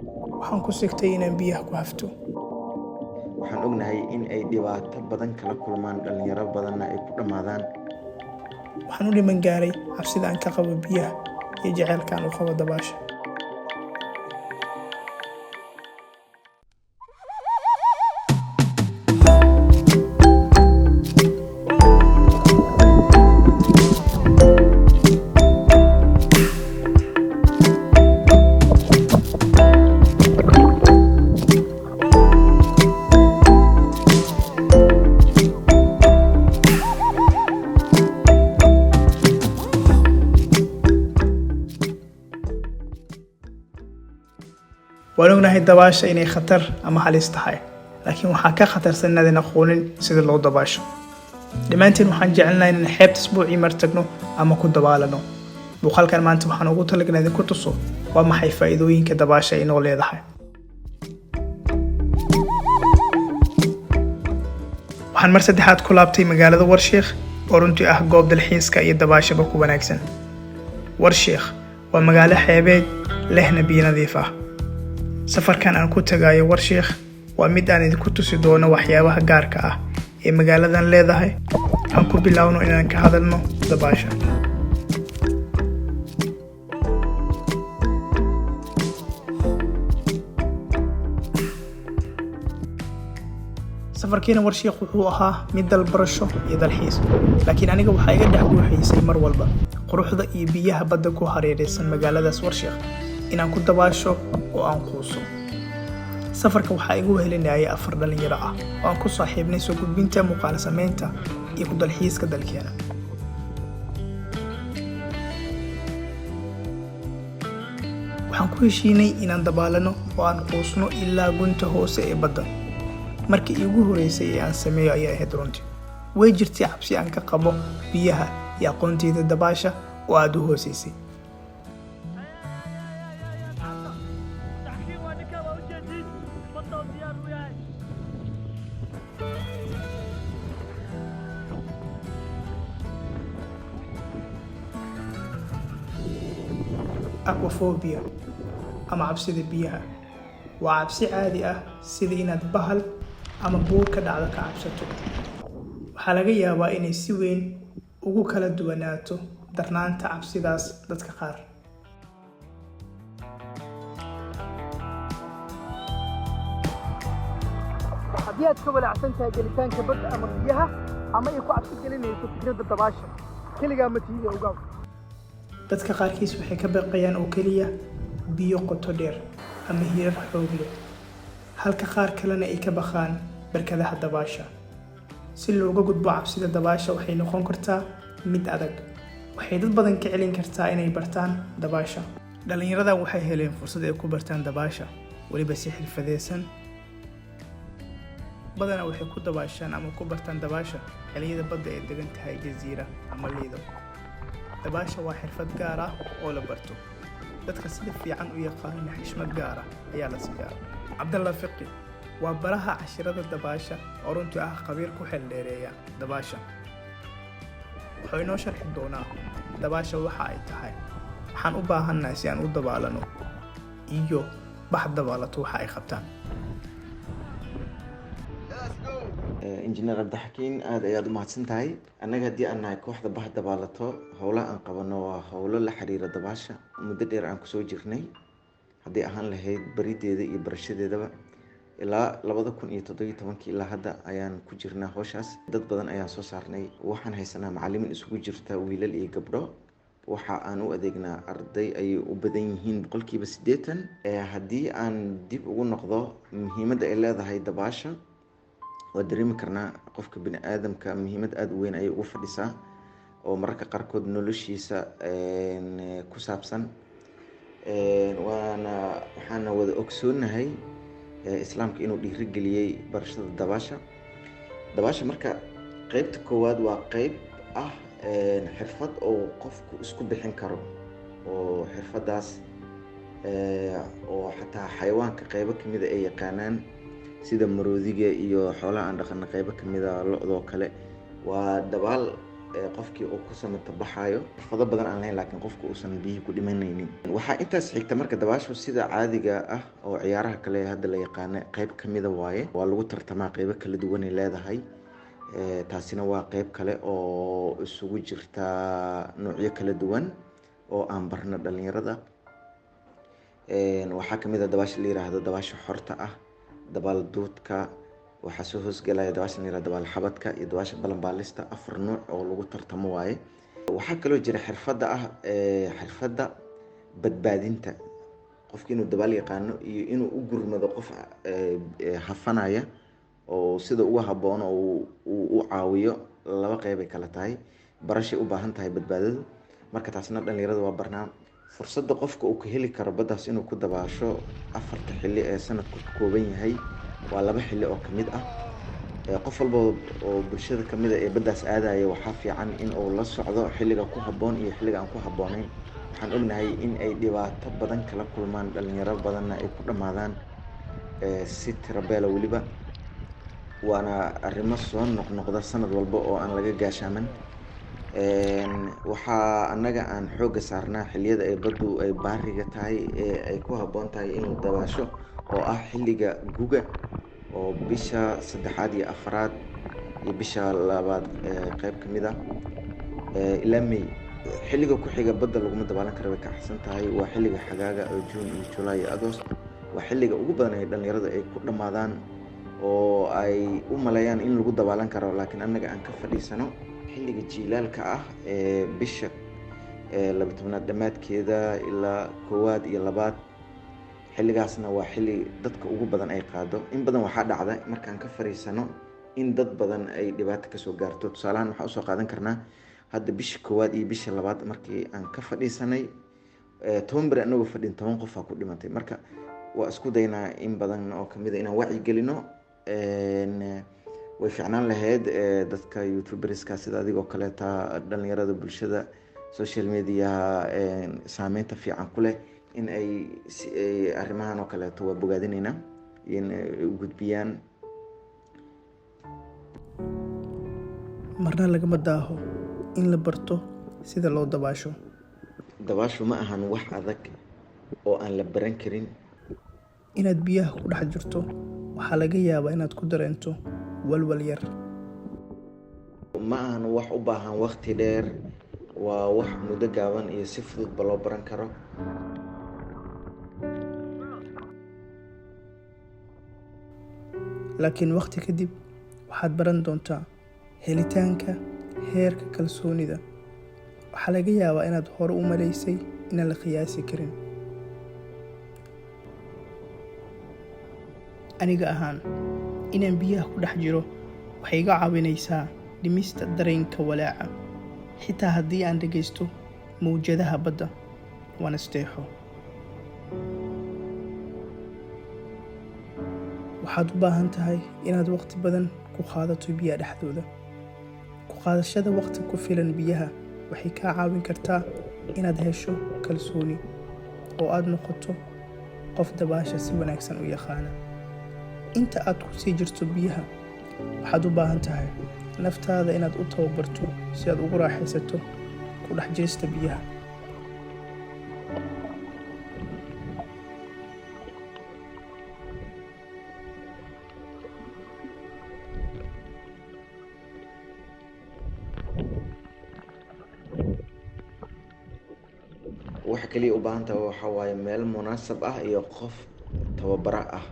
Waxaan ku sigtay inaan biyaha ku hafto. Waxaan ognahay in ay dhibaato badan kala kulmaan, dhalinyaro badanna ay ku dhammaadaan. Waxaan u dhiman gaaray cabsida aan ka qabo biyaha iyo jaceylka aan u qabo dabaasha. Waan ognahay dabaasha inay khatar ama halis tahay, laakiin waxaa ka khatarsan inaadan aqoonin sida loo dabaasho. Dhammaanteen waxaan jecelnahay inaan xeebta isbuucii mar tagno ama ku dabaalano. Muuqaalkan maanta waxaan ugu talagalay idinku tuso waa maxay faa'iidooyinka dabaasha ay noo leedahay. Waxaan mar saddexaad ku laabtay magaalada Warshiikh, oo runtii ah goob dalxiiska iyo dabaashaba ku wanaagsan. Warshiikh waa magaalo xeebeed lehna biyo nadiif ah. Safarkan aan ku tagayo Warshiikh waa mid aan idinku tusi doono waxyaabaha gaarka ah ee magaaladan leedahay. Aan ku bilaawno inaan ka hadalno dabaasha. Safarkiina Warshiikh wuxuu ahaa mid dalbarasho iyo dalxiis, laakiin aniga waxaa iga dhex guuxaysay mar walba quruxda iyo biyaha badda ku hareeraysan magaaladaas Warshiikh inaan ku dabaasho oo aan quuso. Safarka waxaa igu helinayay afar dhalinyaro ah oo aan ku saaxiibnay soo gudbinta muuqaal samaynta iyo ku dalxiiska dalkeena. Waxaan ku heshiinay inaan dabaalano oo aan quusno ilaa gunta hoose ee badda. Markii iigu horeysay ee aan sameeyo ayaa ahayd. Runtii way jirtay cabsi aan ka qabo biyaha iyo aqoonteyda dabaasha oo aada u hooseysay. Taxkiin waa ninka, waa ujeedin, badda diyaar u yahay. Aquaphobia ama cabsida biyaha waa cabsi caadi ah, sida inaad bahal ama buur ka dhacdo ka cabsato. Waxaa laga yaabaa inay si weyn ugu kala duwanaato darnaanta cabsidaas dadka qaar. Haddii aad ka walaacsan tahay gelitaanka badda ama biyaha, ama ay ku cabsi gelinayso fikradda dabaasha, keligaa ma tihid, ogaaw. Dadka qaarkiis waxay ka baqayaan oo keliya biyo qoto dheer ama hirar xoog leh, halka qaar kalena ay ka baqaan barkadaha dabaasha. Si looga gudbo cabsida dabaasha waxay noqon kartaa mid adag. Waxay dad badan ka celin kartaa inay bartaan dabaasha. Dhallinyaradan waxay heleen fursad ay ku bartaan dabaasha, weliba si xirfadeysan. Badanaa waxay ku dabaashaan ama ku bartaan dabaasha xilliyada badda ay degan tahay, Jaziira ama Liido. Dabaasha waa xirfad gaar ah oo la barto. Dadka sida fiican u yaqaanana xishmad gaar ah ayaa la siiyaa. Cabdalla Fiqi waa baraha cashirada dabaasha oo runtii ah khabiir ku xeeldheereeya dabaasha. Wuxuu inoo sharxi doonaa dabaasha waxa ay tahay, waxaan u baahannahay si aan u dabaalano, iyo bax dabaalato waxa ay qabtaan. Injineer Cabdixakiin, aada ayaad u mahadsan tahay. Annaga haddii aan nahay kooxda Bah Dabaalato, howlaha aan qabano waa howlo la xiriira dabaasha. Muddo dheer aan kusoo jirnay, hadday ahaan lahayd barideeda iyo barashadeedaba, ilaa 2017-kii ilaa hadda ayaan ku jirnaa howshaas. Dad badan ayaan soo saarnay. Waxaan haysanaa macalimiin isugu jirta wiilal iyo gabdho. Waxa aan u adeegnaa arday ayay u badan yihiin, 80%. Haddii aan dib ugu noqdo muhiimadda ay leedahay dabaasha, waa dareemi karnaa qofka bini aadamka muhiimad aada u weyn ayay ugu fadhisaa, oo mararka qaarkood noloshiisa ku saabsan. Waana waxaana wada ogsoonahay Islaamka inuu dhiirigeliyey barashada dabaasha. Dabaasha marka qeybta koowaad waa qeyb ah xirfad oo qofku isku bixin karo, oo xirfadaas oo xataa xayawaanka qeybo kamida ay yaqaanaan, sida maroodiga iyo xoolaha aan dhaqano qeybo kamida, lo-doo kale. Waa dabaal Qofkii uu ku samata baxayo xirfado badan aan lahayn, laakiin qofka uusan biyihii ku dhimanaynin. Waxaa intaas xigta marka dabaashu sida caadiga ah oo ciyaaraha kale hadda la yaqaano qeyb kamida waaye, waa lagu tartamaa, qeybo kala duwanay leedahay. Taasina waa qeyb kale oo isugu jirta noocyo kala duwan oo aan barno dhalinyarada. Waxaa kamid a dabaasha la yiraahdo dabaasha xorta ah, dabaal duudka, waxaa soo hoosgelaya dabaasha la yirahdo dabaal xabadka iyo dabaasha balanbaalista. 4 nuuc oo lagu tartamo waaye. Waxaa kaloo jira xirfadda ah xirfadda badbaadinta, qofki inuu dabaal yaqaano iyo inuu u gurmado qof hafanaya oo sida ugu habboon oo uu u caawiyo. Laba qeybay kala tahay, barashay u baahan tahay badbaadadu. Marka taasna dhalinyarada waa barnaa. Fursadda qofka uu ka heli karo baddaas inuu ku dabaasho 4ta xilli ee sanadku ka kooban yahay waa 2 xilli oo kamid ah. Qof walba oo bulshada kamid a ee baddaas aadaya waxaa fiican in uu la socdo xilliga ku habboon iyo xilliga aan ku habboonayn. Waxaan ognahay in ay dhibaato badan kala kulmaan, dhalinyaro badanna ay ku dhammaadaan si tirabeela weliba, waana arrimo soo noqnoqda sanad walba oo aan laga gaashaaman. Waxaa annaga aan xoogga saarnaa xilliyada ay baddu ay baariga tahay ee ay ku habboon tahay in la dabaasho, oo ah xilliga guga oo bisha 3aad iyo 4aad iyo bisha 2aad qeyb kamid ah ilaa May. Xilliga ku xiga badda laguma dabaalan karo, way kacsan tahay, waa xilliga xagaaga oo June iyo July iyo August. Waa xilliga ugu badan ee dhalinyarada ay ku dhammaadaan oo ay u maleeyaan in lagu dabaalan karo, laakiin annaga aan ka fadhiisano. Xilliga jiilaalka ah ee bisha 12aad dhammaadkeeda ilaa 1aad iyo 2aad, xilligaasna waa xilli dadka ugu badan ay qaado. In badan waxaa dhacda markaan ka fariisano in dad badan ay dhibaato kasoo gaarto. Tusaalahaan waxaa usoo qaadan karnaa hadda bisha 1aad iyo bisha 2aad markii aan ka fadhiisanay, 10 beri anagoo fadhin 10 qof aa ku dhimantay. Marka waa isku daynaa in badan oo kamid a inaan wacyi gelino. Way fiicnaan lahayd dadka youtuberska sida adigoo kaleeta, dhalinyarada bulshada social mediaha saameynta fiican ku leh, in ay arrimahan oo kaleeto waa bogaadinaynaa in ay u gudbiyaan. Marna lagama daaho in la barto sida loo dabaasho. Dabaashu ma ahan wax adag oo aan la baran karin. Inaad biyaha ku dhex jirto waxaa laga yaabaa inaad ku dareento walwal yar. Ma ahan wax u baahan waqti dheer, waa wax muddo gaaban iyo si fududba loo baran karo. Laakiin waqti kadib waxaad baran doontaa helitaanka heerka kalsoonida. Waxaa laga yaabaa inaad hore u malaysay inaan la qiyaasi karin. Aniga ahaan, inaan biyaha ku dhex jiro waxay iga caawinaysaa dhimista dareenka walaaca. Xitaa haddii aan dhagaysto mowjadaha badda, waan isteexo. Waxaad u baahan tahay inaad waqti badan ku qaadato biyaha dhexdooda. Ku qaadashada waqti ku filan biyaha waxay kaa caawin kartaa inaad hesho kalsooni oo aad noqoto qof dabaasha si wanaagsan u yaqaana. Inta aad ku sii jirto biyaha, waxaad u baahan tahay naftaada inaad u tababarto si aad ugu raaxaysato ku dhex jirista biyaha. Waxa kaliya u baahan tahay waxaa waaye meel munaasab ah iyo qof tababara ah.